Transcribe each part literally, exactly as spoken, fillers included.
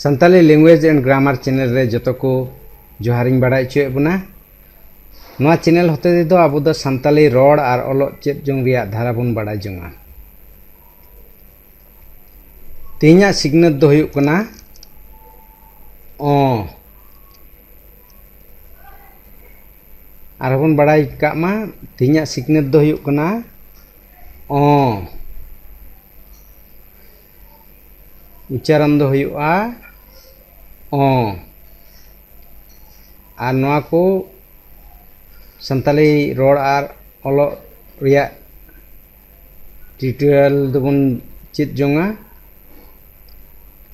Santali Language and Grammar channel ᱨᱮ ᱡᱚᱛᱚ ᱠᱚ ᱡᱚᱦᱟᱨᱤᱧ ᱵᱟᱲᱟᱭ ᱦᱚᱪᱚᱭᱮᱫ ᱵᱚᱱᱟ᱾ ᱱᱚᱣᱟ channel ᱦᱚᱛᱮ ᱛᱮᱫᱚ ᱟᱵᱚ ᱫᱚ ᱥᱟᱱᱛᱟᱞᱤ ᱨᱚᱲ ᱟᱨ ᱚᱞᱚᱜ ᱪᱮᱫ ᱡᱚᱝ ᱨᱮᱭᱟᱜ ᱫᱷᱟᱨᱟ ᱵᱚᱱ ᱵᱟᱲᱟᱭ ᱡᱚᱝᱟ᱾ ᱛᱮᱦᱮᱧᱟᱜ ᱥᱤᱠᱷᱱᱟᱹᱛ ᱫᱚ ᱦᱩᱭᱩᱜ ᱠᱟᱱᱟ ᱚ᱾ ᱟᱨᱦᱚᱸ ᱵᱚᱱ ᱵᱟᱲᱟᱭ ᱠᱟᱜ ᱢᱟ, ᱛᱮᱦᱮᱧᱟᱜ ᱥᱤᱠᱷᱱᱟᱹᱛ ᱫᱚ ᱦᱩᱭᱩᱜ ᱠᱟᱱᱟ ᱚ᱾ ᱩᱪᱪᱟᱨᱚᱱ ᱫᱚ ᱦᱩᱭᱩᱜᱼᱟ ᱚ᱾ ᱟᱨ ᱱᱚᱣᱟ ᱠᱚ ᱥᱟᱱᱛᱟᱞᱤ ᱨᱚᱲ ᱟᱨ ᱚᱞᱚᱜ ᱨᱮᱭᱟᱜ tutorial ᱫᱚᱵᱚᱱ ᱪᱮᱫ ᱡᱚᱝᱟ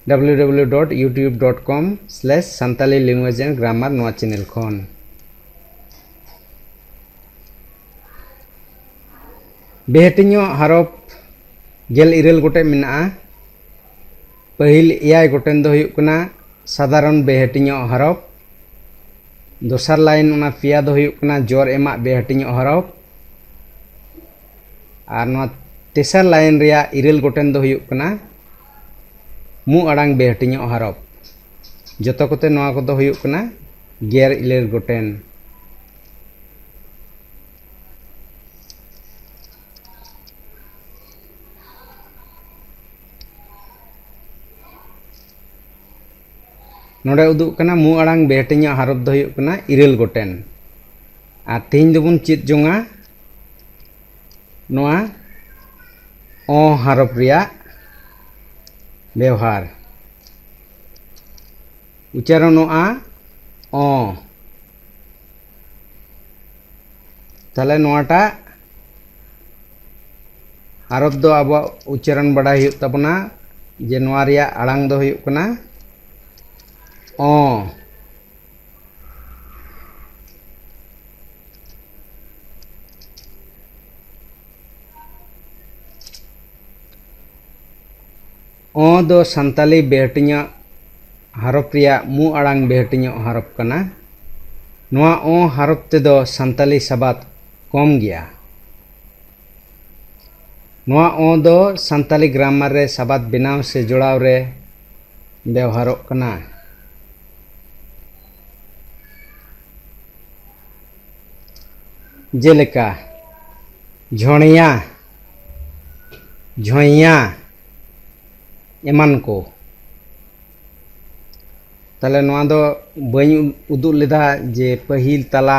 www.youtube.com/santali language and grammar ᱱᱚᱣᱟ channel ᱠᱷᱚᱱ᱾ ᱵᱮᱦᱟᱹᱴᱤᱧᱚᱜ ᱦᱟᱨᱚᱯ ᱜᱮᱞ ᱤᱨᱟᱹᱞ ᱜᱚᱴᱮᱡ ᱢᱮᱱᱟᱜᱼᱟ᱾ ᱯᱟᱹᱦᱤᱞ ᱮᱭᱟᱭ ᱜᱚᱴᱮᱱ ᱫᱚ ᱦᱩᱭᱩᱜ ᱠᱟᱱᱟ ᱥᱟᱫᱷᱟᱨᱚᱱ ᱵᱮᱦᱟᱹᱴᱤᱧᱚᱜ ᱦᱟᱨᱚᱯ᱾ ᱫᱚᱥᱟᱨ ᱞᱟᱭᱤᱱ, ᱚᱱᱟ ᱯᱮᱭᱟ ᱫᱚ ᱦᱩᱭᱩᱜ ᱠᱟᱱᱟ ᱡᱚᱨ ᱮᱢᱟᱜ ᱵᱮᱦᱟᱹᱴᱤᱧᱚᱜ ᱦᱟᱨᱚᱯ᱾ ᱟᱨ ᱱᱚᱣᱟ ᱛᱮᱥᱟᱨ ᱞᱟᱭᱤᱱ ᱨᱮᱭᱟᱜ ᱤᱨᱟᱹᱞ ᱜᱚᱴᱮᱱ ᱫᱚ ᱦᱩᱭᱩᱜ ᱠᱟᱱᱟ ᱢᱩ ᱟᱲᱟᱝ ᱵᱮᱦᱟᱹᱴᱤᱧᱚᱜ ᱦᱟᱨᱚᱯ᱾ ᱡᱚᱛᱚ ᱠᱚᱛᱮ ᱱᱚᱣᱟ ᱠᱚᱫᱚ ᱦᱩᱭᱩᱜ ᱠᱟᱱᱟ ᱜᱮᱞ ᱤᱨᱟᱹᱞ ᱜᱚᱴᱮᱱ᱾ ᱱᱚᱰᱮ ᱩᱫᱩᱜ ᱠᱟᱱᱟ ᱢᱩ ᱟᱲᱟᱝ ᱵᱮᱦᱟᱹᱴᱤᱧᱟᱜ ᱦᱟᱨᱚᱯ ᱫᱚ ᱦᱩᱭᱩᱜ ᱠᱟᱱᱟ ᱤᱨᱟᱹᱞ ᱜᱚᱴᱮᱱ᱾ ᱟᱨ ᱛᱮᱦᱮᱧ ᱫᱚᱵᱚᱱ ᱪᱮᱫ ᱡᱚᱝᱟ ᱱᱚᱣᱟ ᱚ ᱦᱟᱨᱚᱯ ᱨᱮᱭᱟᱜ ᱵᱮᱣᱦᱟᱨ᱾ ᱩᱪᱪᱟᱨᱚᱱᱚᱜᱼᱟ ᱚ᱾ ᱛᱟᱦᱞᱮ ᱱᱚᱣᱟᱴᱟᱜ ᱦᱟᱨᱚᱯ ᱫᱚ ᱟᱵᱚᱣᱟᱜ ᱩᱪᱪᱟᱨᱚᱱ ᱵᱟᱰᱟᱭ ᱦᱩᱭᱩᱜ ᱛᱟᱵᱚᱱᱟ ᱡᱮ ᱱᱚᱣᱟ ᱨᱮᱭᱟᱜ ᱟᱲᱟᱝ ᱫᱚ ᱦᱩᱭᱩᱜ ᱠᱟᱱᱟ ᱚ᱾ ᱚ ᱫᱚ ᱥᱟᱱᱛᱟᱞᱤ ᱵᱮᱦᱟᱹᱴᱤᱧᱟᱜ ᱦᱟᱨᱚᱯ ᱨᱮᱭᱟᱜ ᱢᱩ ᱟᱲᱟᱝ ᱵᱮᱦᱟᱹᱴᱤᱧᱚᱜ ᱦᱟᱨᱚᱯ ᱠᱟᱱᱟ᱾ ᱱᱚᱣᱟ ᱚ ᱦᱟᱨᱚᱯ ᱛᱮᱫᱚ ᱥᱟᱱᱛᱟᱞᱤ ᱥᱟᱵᱟᱫ ᱠᱚᱢ ᱜᱮᱭᱟ᱾ ᱱᱚᱣᱟ ᱚ ᱫᱚ ᱥᱟᱱᱛᱟᱞᱤ grammar ᱨᱮ ᱥᱟᱵᱟᱫ ᱵᱮᱱᱟᱣ ᱥᱮ ᱡᱚᱲᱟᱣ ᱨᱮ ᱵᱮᱣᱦᱟᱨᱚᱜ ᱠᱟᱱᱟ᱾ ᱡᱮᱞᱮᱠᱟ ᱡᱷᱚᱬᱭᱟ, ᱡᱷᱚᱸᱭᱟ ᱮᱢᱟᱱ ᱠᱚ᱾ ᱛᱟᱦᱞᱮ ᱱᱚᱣᱟ ᱫᱚ ᱵᱟᱹᱧ ᱩᱫᱩᱜ ᱞᱮᱫᱟ ᱡᱮ ᱯᱟᱹᱦᱤᱞ, ᱛᱟᱞᱟ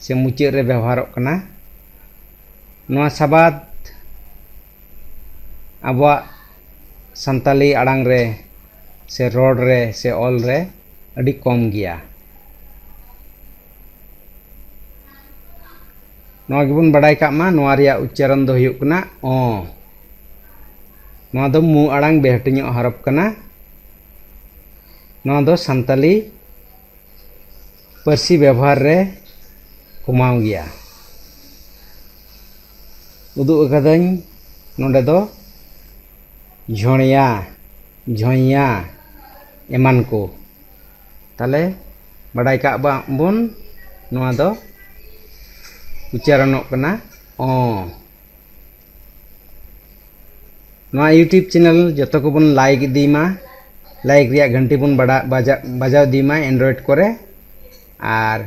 ᱥᱮ ᱢᱩᱪᱟᱹᱫ ᱨᱮ ᱵᱮᱣᱦᱟᱨᱚᱜ ᱠᱟᱱᱟ᱾ ᱱᱚᱣᱟ ᱥᱟᱵᱟᱫ ᱟᱵᱚᱣᱟᱜ ᱥᱟᱱᱛᱟᱞᱤ ᱟᱲᱟᱝ ᱨᱮ ᱥᱮ ᱨᱚᱲ ᱨᱮ ᱥᱮ ᱚᱞ ᱨᱮ ᱟᱹᱰᱤ ᱠᱚᱢ ᱜᱮᱭᱟ᱾ ᱱᱚᱣᱟ ᱜᱮᱵᱚᱱ ᱵᱟᱰᱟᱭ ᱠᱟᱜ ᱢᱟ, ᱱᱚᱣᱟ ᱨᱮᱭᱟᱜ ᱩᱪᱪᱟᱨᱚᱱ ᱫᱚ ᱦᱩᱭᱩᱜ ᱠᱟᱱᱟ ᱚ᱾ ᱱᱚᱣᱟ ᱫᱚ ᱢᱩ ᱟᱲᱟᱝ ᱵᱮᱦᱴᱤᱧᱚᱜ ᱦᱚᱨᱚᱯ ᱠᱟᱱᱟ᱾ ᱱᱚᱣᱟ ᱫᱚ ᱥᱟᱱᱛᱟᱞᱤ ᱯᱟᱹᱨᱥᱤ ᱵᱮᱵᱚᱦᱟᱨ ᱨᱮ ᱠᱚᱢᱟᱣ ᱜᱮᱭᱟ᱾ ᱩᱫᱩᱜ ᱟᱠᱟᱫᱟᱹᱧ ᱱᱚᱰᱮ ᱫᱚ ᱡᱷᱚᱬᱭᱟ, ᱡᱷᱚᱸᱭᱟ ᱮᱢᱟᱱ ᱠᱚ᱾ ᱛᱟᱦᱞᱮ ᱵᱟᱰᱟᱭ ᱠᱟᱜ ᱵᱟ-, ᱵᱚᱱ ᱱᱚᱣᱟ ᱫᱚ ᱩᱪᱪᱟᱨᱚᱱᱚᱜ ᱠᱟᱱᱟ ᱚ᱾ ᱱᱚᱣᱟ YouTube ᱪᱮᱱᱮᱞ ᱡᱚᱛᱚ ᱠᱚᱵᱚᱱ ᱞᱟᱭᱤᱠ ᱤᱫᱤ ᱢᱟ, ᱞᱟᱭᱤᱠ ᱨᱮᱭᱟᱜ ᱜᱷᱟᱱᱴᱤ ᱵᱚᱱ ᱵᱟᱰᱟ-, ᱵᱟᱡᱟ-, ᱵᱟᱡᱟᱣ ᱤᱫᱤ ᱢᱟ Android ᱠᱚᱨᱮ, ᱟᱨ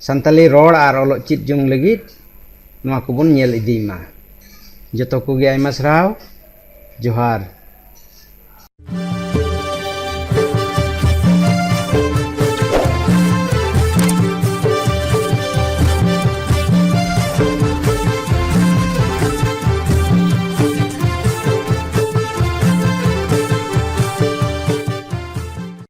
ᱥᱟᱱᱛᱟᱞᱤ ᱨᱚᱲ ᱟᱨ ᱚᱞᱚᱜ ᱪᱮᱫ ᱡᱚᱝ ᱞᱟᱹᱜᱤᱫ ᱱᱚᱣᱟ ᱠᱚᱵᱚᱱ ᱧᱮᱞ ᱤᱫᱤ ᱢᱟ᱾ ᱡᱚᱛᱚ ᱠᱚᱜᱮ ᱟᱭᱢᱟ ᱥᱟᱨᱦᱟᱣ, ᱡᱚᱦᱟᱨ᱾